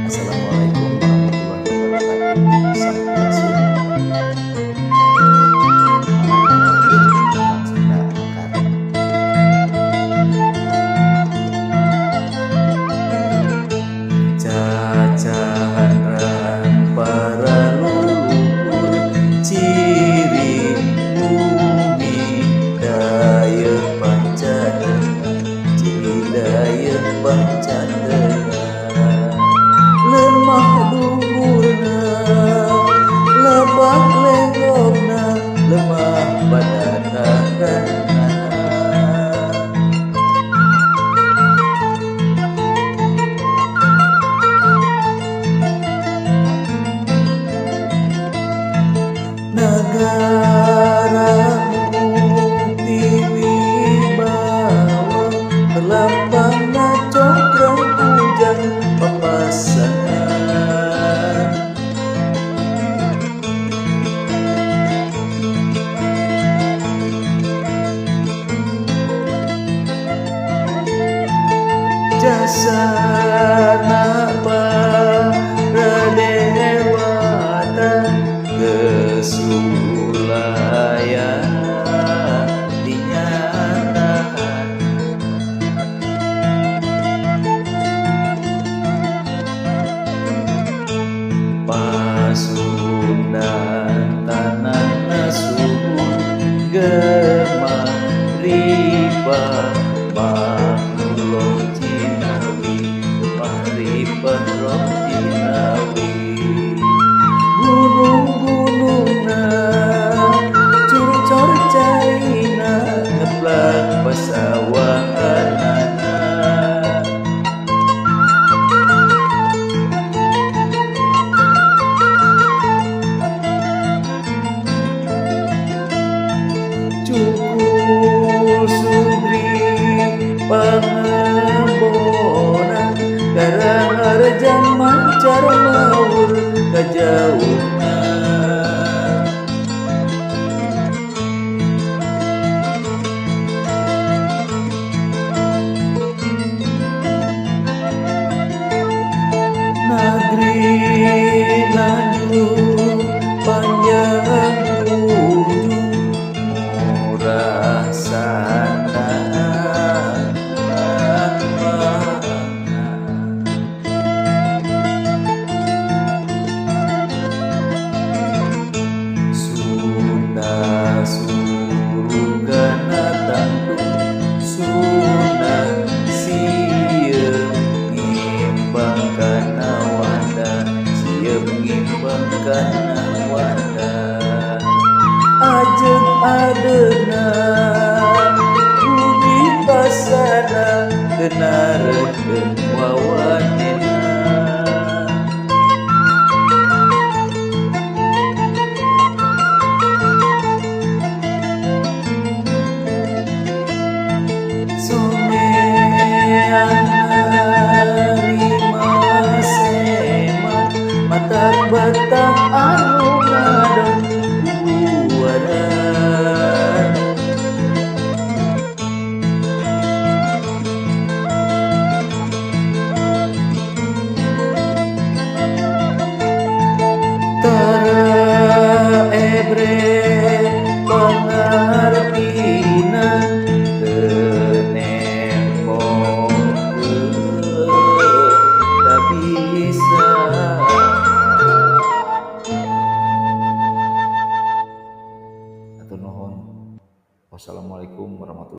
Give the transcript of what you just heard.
Assalamualaikum warahmatullahi wabarakatuh. Sampurasun. Cacahan para leluhur ciri bumi daya pancatengah, ciri daya pancatengah. Lemah luhurna, lebah lenggokna, lemah padataranna. Nagara mukti wibawa, lambangna congkrang kujang papasangan. Jasana para dewata kesulaya dinyatakan. Pasundan tanahna subur gemah ripah makmur jinawi, gemah ripah roh jinawi. Gunung-gunungna curcor caina ngeplak pasawahanana. Cukul sugri pangembonan, karang arjan mancar mawur kajauhan. Negeri lanjut panjang ujung murah sandang. Sunda surugana tangtung, Sunda sieun ngimbang kana wanda, sieun ngimbang kana wanda. Ajeuk adeuna budi basana, teu narekeun wawanena. Matak betah anu ngadon bubuaran. Tara ebre pangartina teu nembongkeun kabisa. Wassalamualaikum warahmatullahi.